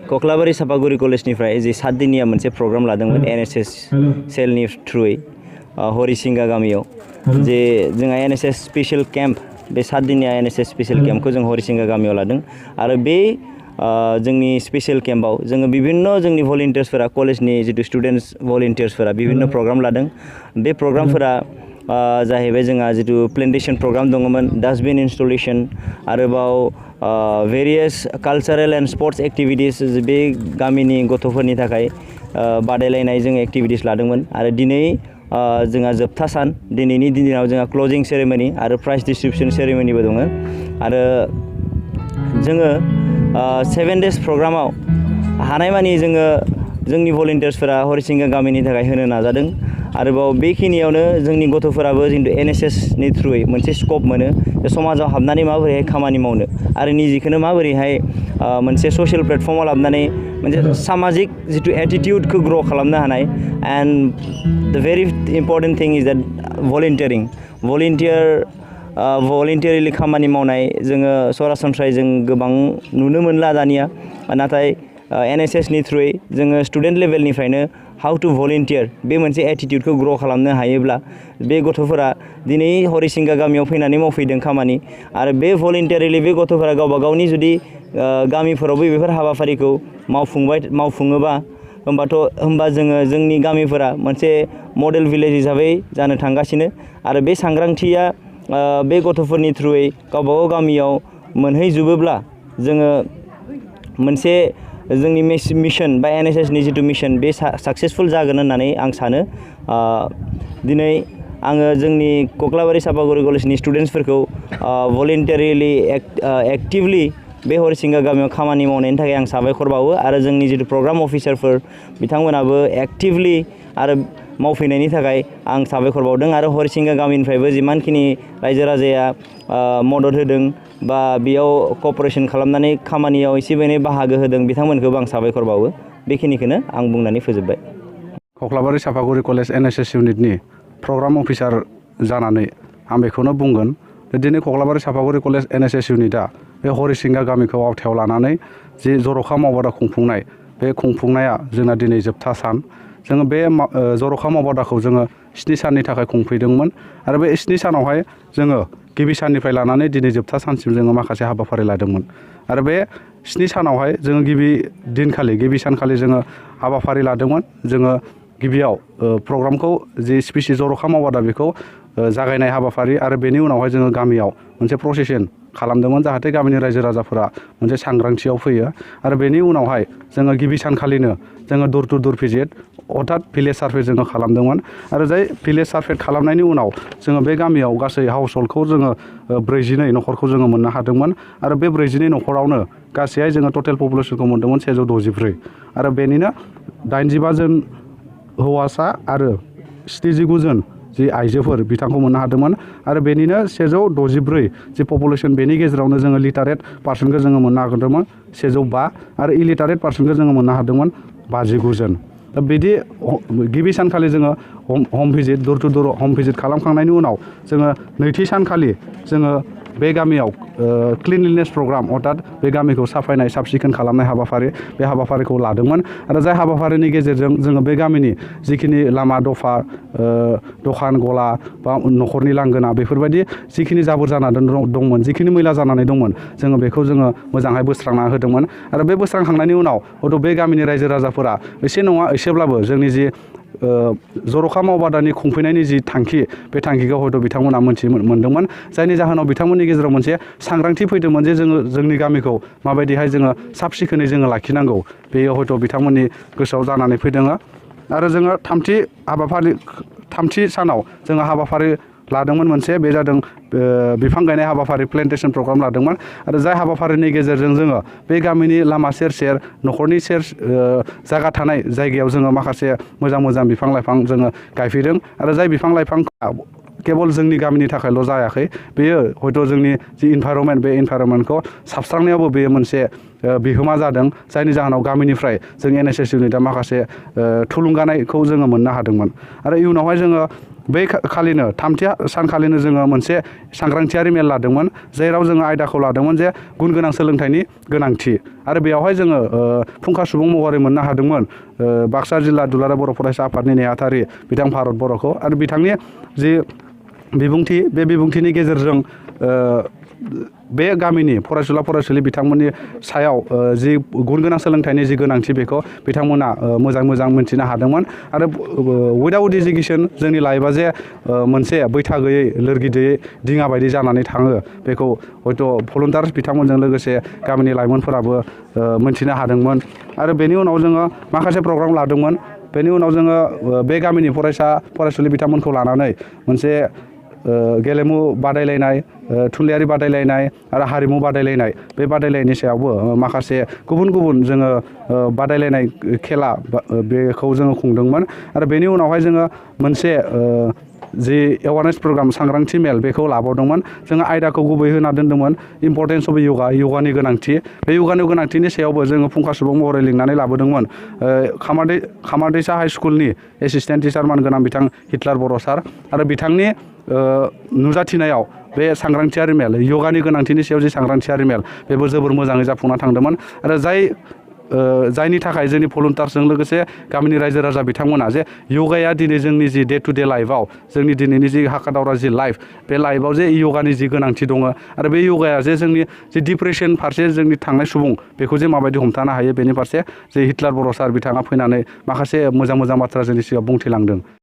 कक्लाबारि सापागुरि कलेजनिफ्राय जे 7 दिननिया मोनसे प्रग्राम लादोंमोन एनएसएस सेलनि थ्रुयै हरिसिंगा गामियाव जे जोंहा एनएसएस स्पेशल केम्प बे 7 दिननिया एनएसएस स्पेशल केम्पखौ जों हरिसिंगा गामियाव लादों आरो बे जोंनि स्पेशल केम्पआव जोङो बिभिन्न जोंनि भलन्टियार्सफोरा कलेजनि जितु स्टुडेन्टस भलन्टियार्सफोरा बिभिन्न प्रग्राम लादों बे प्रग्रामफोरा जाहैबाय जोंहा जितु प्लेन्टेसन प्रग्राम दङमोन डास्टबिन इनस्टलेशन आरोबाव भेरियास कालचारेल एन्ड स्पर्ट्स एक्टिभिटिस बे गामिनि गथ'फोरनि थाखाय बादायलायनाय जों एक्टिभिटिस लादोंमोन आरो दिनै जोंहा जोबथा सान दिनैनि दिनाव जोंहा क्लोजिं सेरेमनि आरो प्राइज डिस्ट्रिबिउसन सेरेमनिबो दङ आरो जोङो 7 डेज प्रग्रामाव हानायमानि जोङो जोंनि भलन्टियार्सफोरा हरिसिंगा गामिनि थाखाय होनो नाजादों आरोबाव बेखिनियावनो जोंनि गथ'फोराबो जितु एनएसएसनि थ्रुयै मोनसे स्कप मोनो समाजाव हाबनानै माबोरैहाय खामानि मावनो आरो निजेखौनो माबोरैहाय मोनसे ससियेल प्लेटफर्माव लाबोनानै मोनसे सामाजिक जितु एटिटिउडखौ ग्र' खालामनो हानाय एन्ड द भेरि इम्पर्टेन्ट थिं इज दैट भलन्टियारिलि खामानि मावनाय जोङो सरासनस्रायै जों गोबां नुनो मोनला दानिया नाथाय एनएसएसनि थ्रुयै जोङो स्टुडेन्ट लेभेलनिफ्रायनो हाउ टु भलन्टियार बे मोनसे एटिटिउडखौ ग्र' खालामनो हायोब्ला बे गथ'फोरा दिनै हरिसिंगा गामियाव फैनानै मावफैदों खामानि आरो बे भलन्टियारिलि बे गथ'फोरा गावबा गावनि जुदि गामिफोरावबो बेफोर हाबाफारिखौ मावफुङोबा होमबा जोङो जोंनि गामिफोरा मोनसे मडेल भिलेज हिसाबै जानो थांगासिनो आरो बे सांग्रांथिया बे गथ'फोरनि थ्रुयै गावबा गाव गामियाव मोनहैजोबोब्ला जोङो मोनसे जोंनि मिशन बा एनएसएसनि जितु मिशन बे साक्सेसफुल जागोन होननानै आं सानो दिनै आङो जोंनि कक्लाबारि सापागुरि कलेजनि स्टुडेन्टसफोरखौ भलन्टियारिलि एक्टिभलि बे हरिसिंगा गामियाव खामानि मावनायनि थाखाय आं साबायखर बावो आरो जोंनि जितु प्रग्राम अफिसारफोर बिथांमोनाबो एक्टिभलि आरो मावफैनायनि थाखाय आं साबायखर बावदों आरो हरिसिंगा गामिनिफ्रायबो जिमानखिनि रायजो राजाया मदद होदों बा बेयाव कअपारेसन खालामनानै खामानियाव एसे एनै बाहागो होदों बिथांमोनखौबो आं साबायखर बावो बेखिनिखौनो आं बुंनानै फोजोबबाय कक्लाबारि सापागुरि कलेज एनएसएस इउनिटनि प्रग्राम अफिसार जानानै आं बेखौनो बुंगोन दिनै कक्लाबारि सापागुरि कलेज एनएसएस इउनिटआ बे हरिसिंगा गामिखौ आवथायाव लानानै जि जर'खा मावबादा खुंफुंनाय बे खुंफुंनाया जोंना दिनै जोबथा सान जोङो बे जर'खा मावबादाखौ जोङो 7 साननि थाखाय खुंफैदोंमोन आरो बे 7 सानावहाय जोङो गिबि साननिफ्राय लानानै दिनै जोबथा सानसिम जोङो माखासे हाबाफारि लादोंमोन आरो बे 7 सानावहाय जोङो गिबि सानखालि जोङो हाबाफारि लादोंमोन जोङो गिबियाव प्रग्रामखौ जि स्पेसियेल जर'खा मावबादा बेखौ जागायनाय हाबाफारि आरो बेनि उनावहाय जोङो गामियाव मोनसे प्रसेसन खालामदोंमोन जाहाथे गामिनि रायजो राजाफोरा मोनसे सांग्रांथियाव फैयो आरो बेनि उनावहाय जोङो गिबि सानखालिनो जोङो दर टु दर भिजिट अर्थात भिलेज सार्भे जोङो खालामदोंमोन आरो जाय भिलेज सार्भे खालामनायनि उनाव जोङो बे गामियाव गासै हाउस हल्डखौ जोङो 42 न'खरखौ जोङो मोननो हादोंमोन आरो बे 42 न'खरावनो गासैहाय जोङो टटेल पपुलेसनखौ मोनदोंमोन 164 आरो बेनिनो 85 जन हौवासा आरो 79 जन जि आइजोफोर बिथांखौ मोननो हादोंमोन आरो बेनिनो 164 जि पपुलेसन बेनि गेजेरावनो जोङो लिटारेट पार्सनखौ जोङो मोननो हादोंमोन 105 आरो इलिटारेट पार्सनखौ जोङो मोननो हादोंमोन 59 जन दा बिदि गिबि सानखालि जोङो हम भिजिट दर टु दर हम भिजिट खालामखांनायनि उनाव जोङो नैथि सानखालि जोङो बे गामियाव क्लिनलिनेस प्रग्राम अर्थात बे गामिखौ साफायनाय साब सिखोन खालामनाय हाबाफारि बे हाबाफारिखौ लादोंमोन आरो जाय हाबाफारिनि गेजेरजों जोङो बे गामिनि जिखिनि लामा दफा दखान गला बा न'खरनि लांगोना बेफोरबायदि जिखिनि जाबोर जानानै दंमोन जिखिनि मैला जानानै दंमोन जोङो बेखौ जोङो मोजाङै बोस्रांना होदोंमोन आरो बे बोस्रांखांनायनि उनाव हयथ' बे गामिनि रायजो राजाफोरा एसे नङा एसेब्लाबो जोंनि जि जर'खा मावबादानि खुंफैनायनि जि थांखि बे थांखिखौ हयथ' बिथांमोना मोनदोंमोन जायनि जाहोनाव बिथांमोननि गेजेराव मोनसे सांग्रांथि फैदोंमोन जे जोङो जोंनि गामिखौ माबायदिहाय जोङो साब सिखोनै जोङो लाखिनांगौ बेयो हयथ' बिथांमोननि गोसोआव जानानै फैदों आरो जोङो थामथि सानाव जोङो हाबाफारि लादोंमोन मोनसे बे जादों बिफां गायनाय हाबाफारि प्लेन्टेसन प्रग्राम लादोंमोन आरो जाय हाबाफारिनि गेजेरजों जोङो बे गामिनि लामा सेर सेर न'खरनि सेर जायगा थानाय जायगायाव जोङो माखासे मोजां बिफां लाइफां जोङो गायफैदों आरो जाय बिफां लाइफांआ केबल जोंनि गामिनि थाखायल' जायाखै बेयो हयथ' जोंनि जि इनभाइरनमेन्ट बे इनभाइरनमेन्टखौ साबस्रांनायावबो बेयो मोनसे बिहोमा जादों जायनि जाहोनाव गामिनिफ्राय जों एनएसएस इउनिटआ माखासे थुलुंगानायखौ जोङो मोननो हादोंमोन आरो इयुनावहाय जोङो बै खालिनो थामथि सानखालिनो जोङो मोनसे सांग्रांथियारि मेल लादोंमोन जेराव जोङो आयदाखौ लादोंमोन जे गुन गोनां सोलोंथाइनि गोनांथि आरो बेयावहाय जोङो फुंखा सुबुं महरै मोननो हादोंमोन बाक्सा जिल्ला दुलाराय बर' फरायसा आफादनि नेहाथारि बिथां भारत बर'खौ आरो बिथांनि जि बिबुंथि बे बिबुंथिनि गेजेरजों बे गामिनि फरायसुला फरायसुलि बिथांमोननि सायाव जि गुन गोनां सोलोंथाइनि जि गोनांथि बेखौ बिथांमोना मोजां मोनथिनो हादोंमोन आरो उइदाउट इडुकेसन जोंनि लाइफआ जे मोनसे बैथा गैयै लोरगिदैयै दिङा बायदि जानानै थाङो बेखौ हयथ' भलुन्टार्स बिथांमोनजों लोगोसे गामिनि लाइमोनफोराबो मोनथिनो हादोंमोन आरो बेनि उनाव जोङो माखासे प्रग्राम लादोंमोन बेनि उनाव जोङो बे गामिनि फरायसुलि बिथांमोनखौ लानानै मोनसे गेलेमु बादायलायनाय थुनलाइयारि बादायलायनाय आरो हारिमु बादायलायनाय बे बादायलायनायनि सायावबो माखासे गुबुन जोङो बादायलायनाय खेला बेखौ जोङो खुंदोंमोन आरो बेनि उनावहाय जोङो मोनसे जि एवारनेस प्रग्राम सांग्रांथि मेल बेखौ लाबावदोंमोन जोङो आयदाखौ गुबै होना दोन्दोंमोन इम्परटेन्स अफ योगानि गोनांथि बे योगानि गोनांथिनि सायावबो जोङो फुंखा सुबुं महरै लिंनानै लाबोदोंमोन खामारदैसा हाइ स्कुलनि एसिस्टेन्ट टिचार मानगोनां बिथां हिटलार बर' सार आरो बिथांनि नुजाथिनायाव बे सांग्रांथियारि मेल योगानि गोनांथिनि सायाव जि सांग्रांथियारि मेल बेबो जोबोर मोजाङै जाफुंना थांदोंमोन आरो जायनि थाखाय जोंनि भलुन्टार्सजों लोगोसे गामिनि रायजो राजा बिथांमोना जे योगाया दिनै जोंनि जि डे टु डे लाइफआव जोंनि दिनैनि जि हाखा दावरा जि लाइफ बे लाइफआव जे योगानि जि गोनांथि दङ आरो बे योगाया जे जोंनि जि डिप्रेसन फारसे जोंनि थांनाय सुबुं बेखौ जे माबायदि हमथानो हायो बेनि फारसे जे हिटलार बर' सार बिथाङा फैनानै माखासे मोजां बाथ्रा जोंनि सिगाङाव बुंथिलांदों।